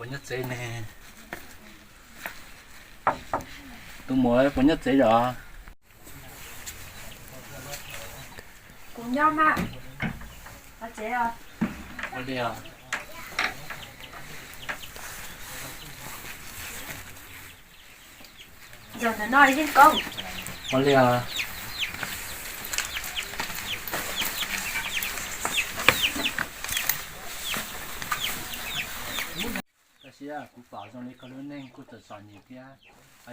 Nyob tsev ne. Tus muam, puas nyob tsev os? Kuv nyob mas. Ua li os. Zaum ntawm no Yeej Koob. Ua li os. Koj siab, kuv pom zoo li koj lub neej kuj txom txom nyem thiab.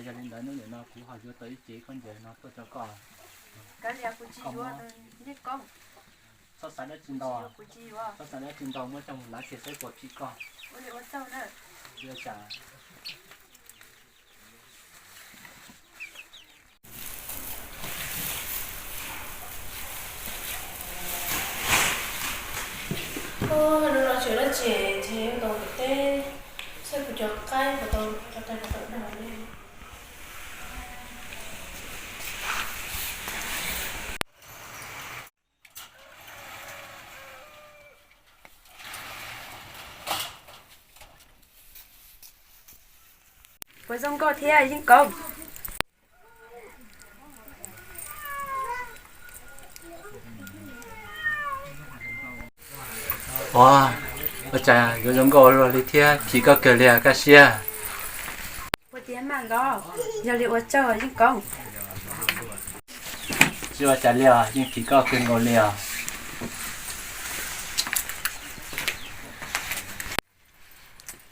Yog li ntawd hnub ntawm no kuv ho yuav tau ib cev khaub ncaws no tuaj rau koj. Kav liam, kuv tsis yuav, Yeej Koob. Txhob xav dab tsi ntau, txhob xav dab tsi ntau, muab coj mus hnav kiag saib puas phim koj. Ua li ua tsaug na. Ua cas. Hnub no tsis ua dab tsi, ntshe yuav nkaum ntawm teb, saib kuv cov qaib puas tau cov qaib puas tau dag li. Puas zoo nkauj thiab Yeej Koob? Ua, ua cas yuav zoo nkauj ua luaj li thiab, phim koj kawg li Kaj Siab. Ua tiag mas los, yog li ua tsaug Yeej Koob. Tsis ua cas li os, yeej phim koj kawg nkaus li os.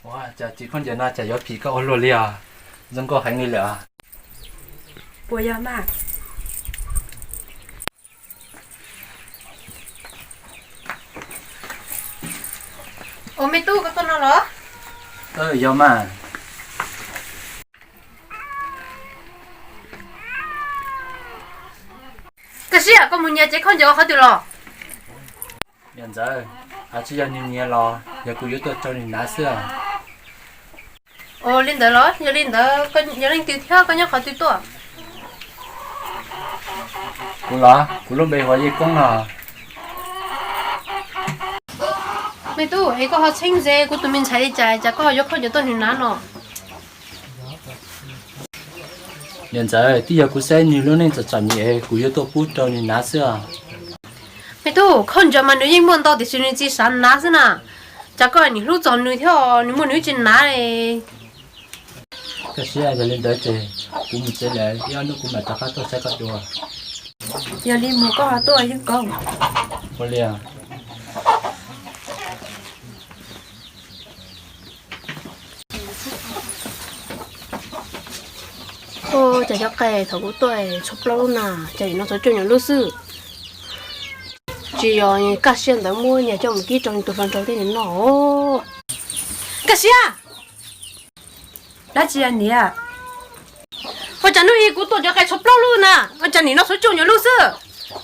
Ua cas cev khaub ncaws no cas yuav phim koj ua luaj li os, zoo nkauj heev li lawm os. Puas yog mas? Ua, me tub, koj tuaj no los? Yog mas. Kaj Siab, koj mus nyiag cev khaub ncaws qhov twg los? Yawm Ntxawm, tsis yog nws nyiag los, yog kuv yuav tuaj rau nws hnav xwb. Ua li ntawd los? Yog li ntawd yog leej twg thiab koj nyob qhov twg tuaj? Kuv los, kuv lub npe hu ua Yeej Koob no. Me tub, es koj ho txheeb ze kuv tus me ntxhais li cas, cas koj ho yuav khaub ncaws tuaj nws hnav no? Yawm Ntxawm, twb yog kuv saib nws lub neej txom txom nyem, kuv yuav tuaj pub rau nws hnav xwb os. Me tub, khaub ncaws mas nws yeej muaj ntau tiam sis nws tsis xav hnav xwb na. Cas koj nim hlub txog nws thiab, nws muaj nws tsis hnav li. Kaj Siab, yog li ntawd ces kuv mus tsev lawm, ib ob hnub kuv mam rov qab tuaj saib koj dua. Yog li mus koj ho tuaj Yeej Koob. Ua li. Ua cas cov qe thaum kuv tuaj tshuav plaub lub na, cas nim no tshuav cuaj nyuam lub xwb. Tsis yog Kaj Siab ntawd muab nyiag coj mus kib rau tus hluas nraug tej nws noj. Kaj Siab! Dab tsi niam? Ua cas hnub i kuv tuaj cov qe tshuav plaub lub na, ua cas nim no tshuav cuaj nyuam lub xwb?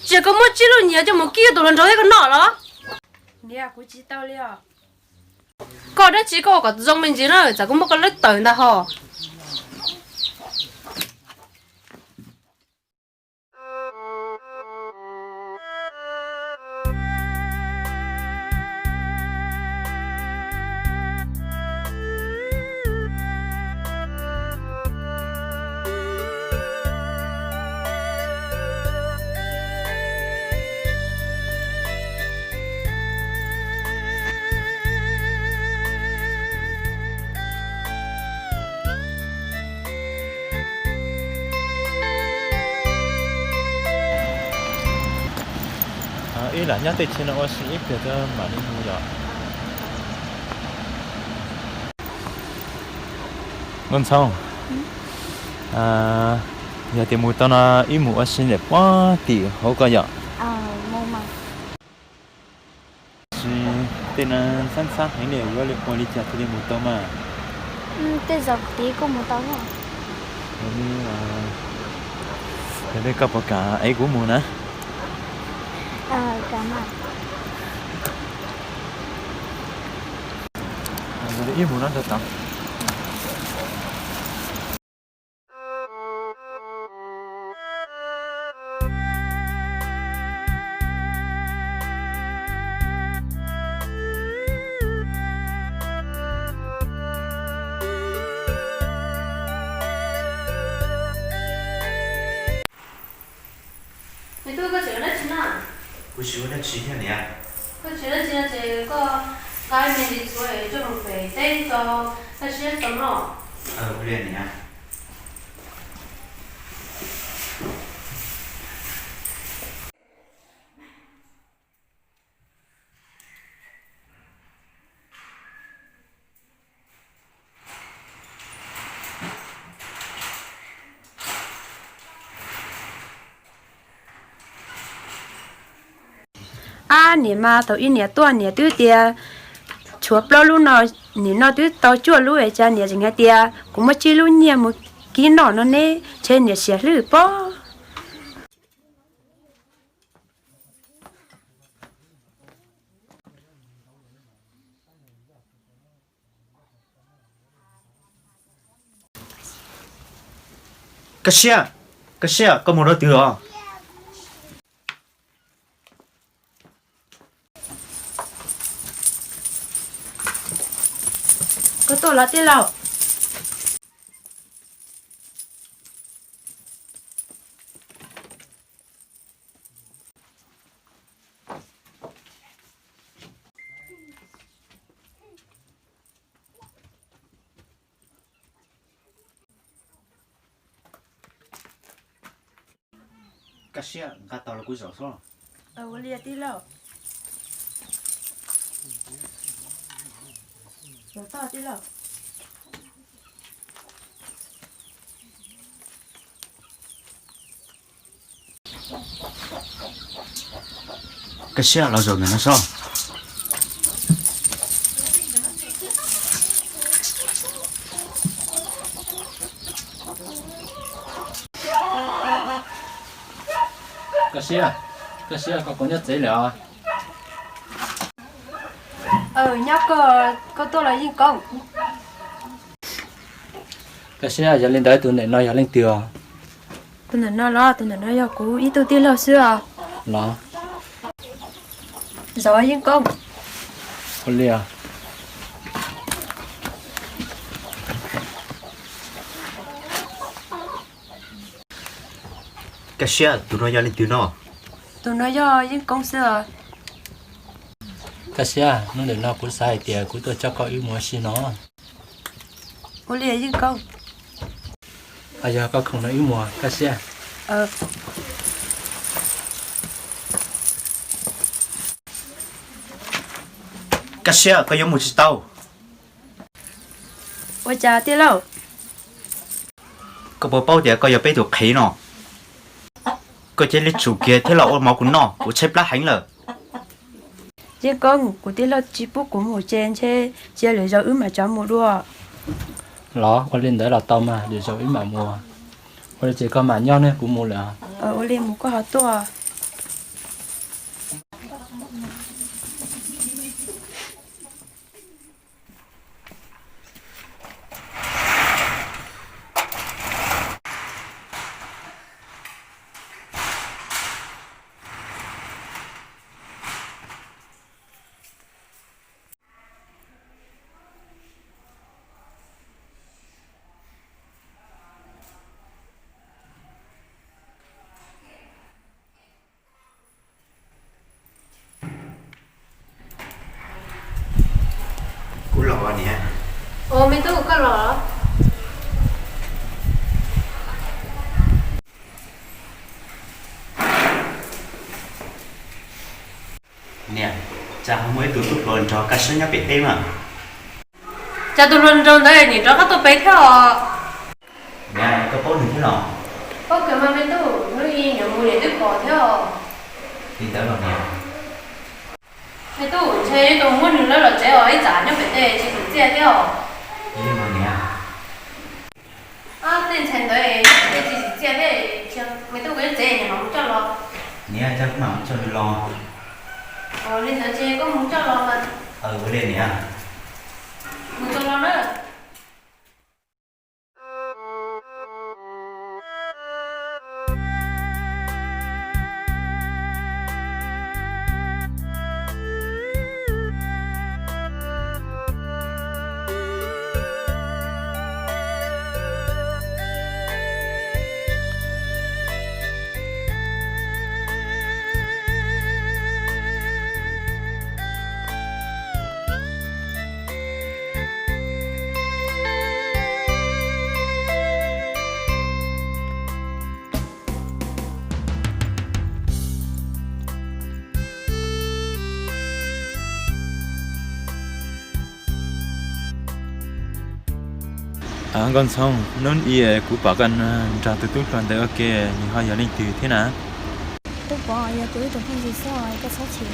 Tsis yog koj muab tsib lub nyiag coj mus kib tus hluas nraug thiab koj noj los? Niam, kuv tsis tau li os. Koj dab tsi koj ua kom zoo me ntsis na, tsam kuv muab koj lab tawm ntag ho. Ib lam nyob tej chaw no ua si ib pliag mam li mus yom. Nkauj Ntxhoo, yog tias mus tau no wb mus ua si ntawm puag tim hauv ko yom. Tab sis tej no ntxhab ntxhab heev li, yuav ua li cas thiaj li mus tau mas? Tej zaum kuv tiv kuj mus tau. Yog li, yog li koj puas kam ev kuv mus na? Ib mus no rau tod. Tsis ua dab tsi thiab niam. Koj tsis ua dab tsi no ces koj nqa me ntsis txhuv es coj mus pem teb tso, koj siab tau noj. Ua li niam. Ab, niam mas thaum ub niam tuaj niam twb tias tshuav plaub lub no, nim no twb tau cuaj lub es cas niam tseem hais tias kuv muab tsib lub nyiaj mus kib noj no ne, ntshe niam siam hlwb pob. Koj Siab, koj Siab, koj mus rau twg os? Koj tuaj los tij laug? Koj Siab, nqa tau los kuv zaum xwb. Ua li tij laug. Zaum tau tij laug. Koj Siab, los zaum ntawm no sob. Koj Siab, koj Siab, koj puas nyob tsev lawm os? Nyob. Koj, koj tuaj los Yeej Koob? Koj Siab, yog li ntawd tus ntawm no yog leej twg os? Tus ntawm no los? Tus ntawm no yog kuv ib tug tij laug xwb os. Los? Zaum Yeej Koob. Ua li os. Koj Siab, tus no yog leej twg no? Tus no yog Yeej Koob xwb os. Koj Siab, hnub ntawm no kuv xav hais tias kuv tuaj coj koj wb mus ua si no. Ua li Yeej Koob. Yog koj khoom no wb mus Koj Siab. Koj Siab, koj yuav mus tsis tau. Ua cas tij laug? Koj puas paub tias koj yog peb tus qhev no? Koj cia li tsum kiag thiab los ua mov kuv noj, kuv tshaib plab heev lawm. Yeej Koob, kuv tij laug tsis pub kuv mus ces ntshe cia lwm zaus wb mam rov mus dua. Los ua li ntawd los tau mas, lwm zaus wb mam mus. Ua li ces koj mam nyob ne, kuv mus lawm. Ua li mus koj ho tuaj. Kuv los niam. Ua, me tub, koj los? Niam, cas ho muaj ib tug tub hluas nraug kaj siab nyob pem teb mas? Cas tus hluas nraug ntawd nim rov qab tuaj pem thiab os? Niam, koj paub nws thiab los? Paub kawg mas me tub, hnub ib niam mus niam twb pom thiab os. Li ntawd los niam? Me tub, ntshe yuav tau muab nws lawv los tsev os, ib tsam nyob pem tej tsis txim txiaj thiab os. Li mas niam. Tej ntxhais ntawd nyob pem tej tsis txim txiaj thiab, me tub, koj nyob tsev niam mam mus coj los. Niam, cas kuv mam mus coj nws los? Ua li ntawd ces koj mus coj los mas. Ua li niam. Mus txog los na. Nkauj Ntxhoo, hnub i kuv pom koj nrog tus tub hluas ntawd ua ke, nws ho yog leej twg thiab na? Tub Pov, yog kuv ib tug phooj ywg xwb, koj txhob chim.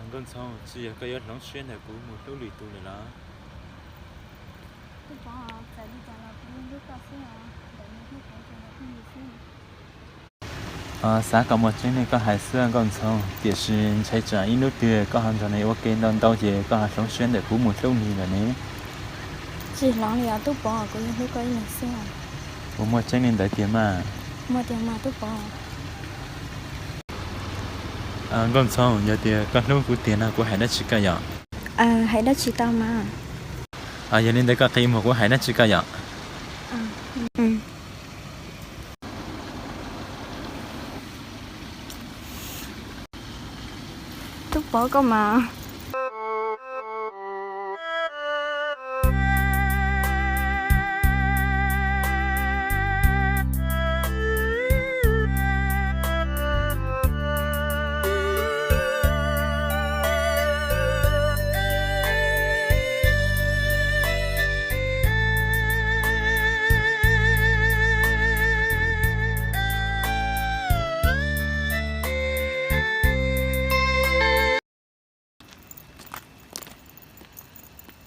Nkauj Ntxhoo, tsis yog koj yuav hloov siab ntawm kuv mus hlub lwm tus lawm los? Tub Pov, txawm li cas los kuv yeej hlub koj xwb os, ntawm nws thiab kuv tsuas yog phooj ywg xwb. Xav kom muaj tseeb li koj hais xwb Nkauj Ntxhoo, tiam sis ntshai tsam ib hnub twg koj ho nrog nws ua ke ntau ntau ces koj ho hloov siab ntawm kuv mus hlub nws lawm ne. Tsis hloov li os Tub Pov, kuv yeej hlub koj ib leeg xwb. Puas muaj tseeb li ntawd tiag mas? Muaj tiag mas Tub Pov. Nkauj Ntxhoo, yog tias koj hlub kuv tiag no kuv hais dab tsi koj yom? Hais dab tsi tau mas. Yog li ntawd koj qi mus kuv hais dab tsi koj yom? Tub Pov koj mas.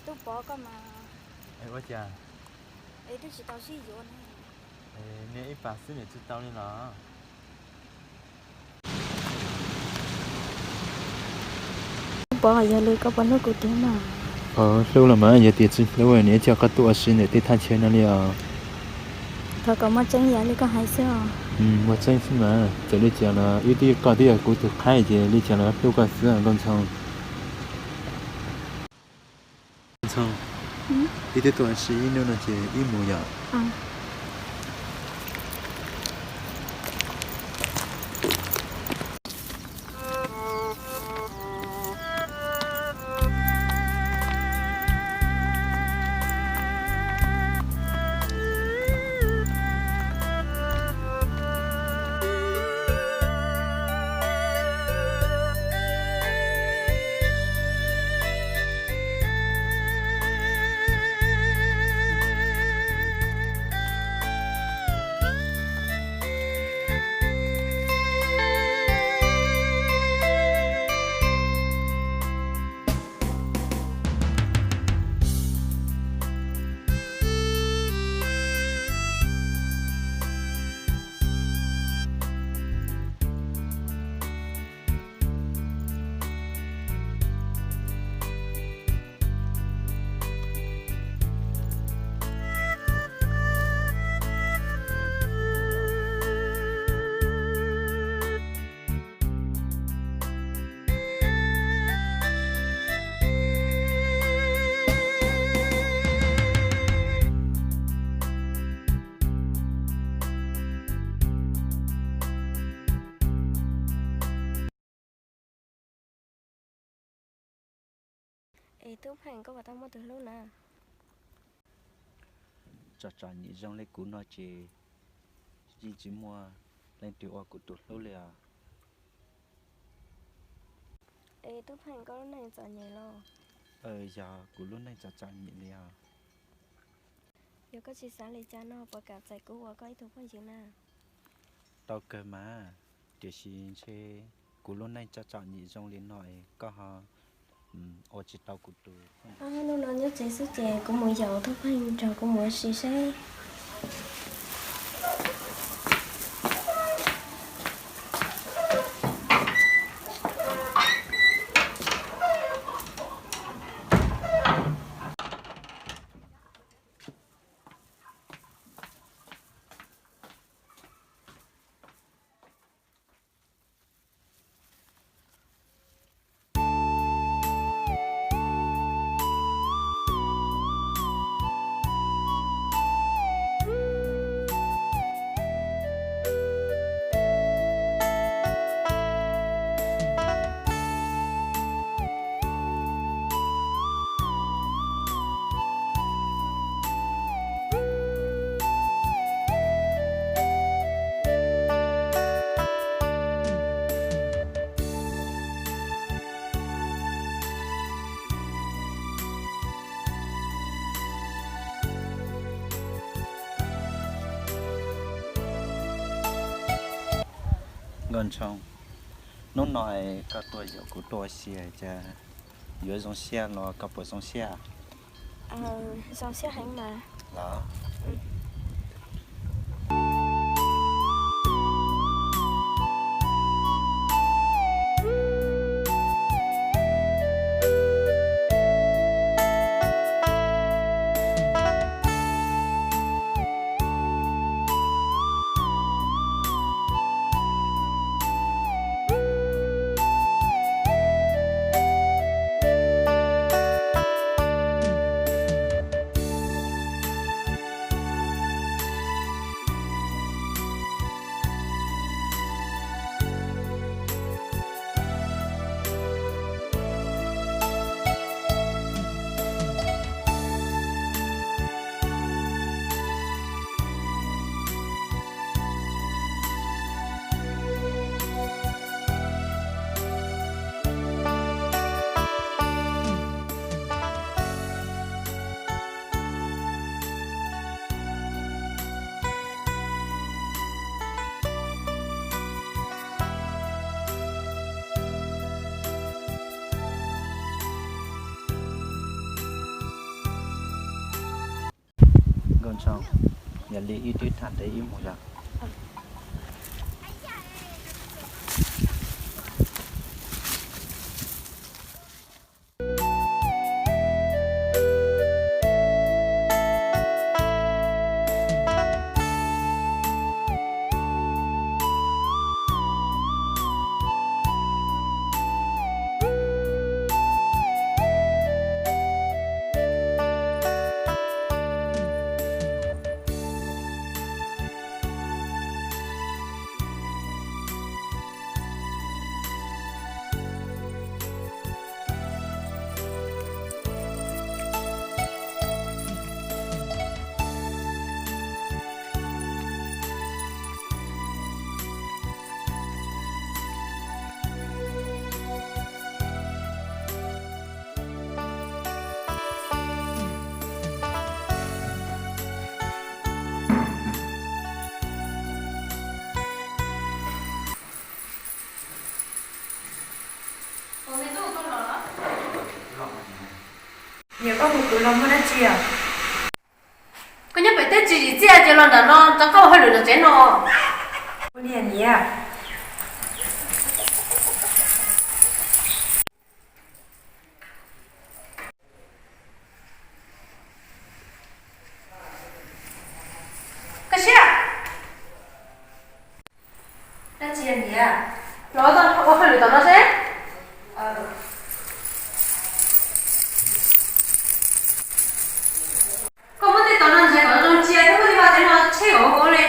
Tub Pov koj mas. Ua cas? Es twb tsis tau sib yuav ne. Niaj ib pas xwb niam tsis tau li los? Tub Pov, yog li koj puas hlub kuv tiag mas? Hlub los mas, yog tias tsis hlub nws coj koj tuaj ua si ntawm tej thaj chaw no li os. Thov kom muaj tseeb yam li koj hais xwb os. Muaj tseeb xwb mas, txawm li cas los wb twb, koj twb yog kuv tus qhaib ces li cas los hlub koj xwb Nkauj Ntxhoo. Ntxhoo, wb twb tuaj ua si ib hnub no ces wb mus yom. Es Tub Pheej, koj puas tau muaj tus hlub na? Txom txom nyem zoo li kuv no ces yeej tsis muaj leej twg ua kuv tus hlub li os. Es Tub Pheej, koj lub neej txom nyem los? Yog kuv lub neej txom txom nyem li os. Yog koj tsis xav li cas no puas kam txais kuv ua koj ib tug phooj ywg na? Tau kawg mas, tiam sis ntshe kuv lub neej txom txom nyem zoo li no es koj ho ua tsis tau kuv tus phooj ywg. Hnub no nyob tsev xwb ces kuv mus yaum Tub Pheej nrog kuv mus ua si seb. Nkauj Ntshoo, hnub no koj tuaj yaum kuv tuaj ua si cas yuav zoo siab los koj puas zoo siab? Zoo siab heev mas. Los. Nkauj Ntshoo, yog li wb twb tham ntev wb mus yom. Niam, koj hu kuv los muaj dab tsi os? Koj nyob pem teb tsis tsim txiaj ces los nram no rov qab ua hauj lwm nram tsev no. Ua li niam. Koj siab. Dab tsi niam? Los ua hauj lwm tom no seb. Koj muab tej tod no ntxias kom zoo cia thiab muab tej vaj tsev no tsheb kom huv li.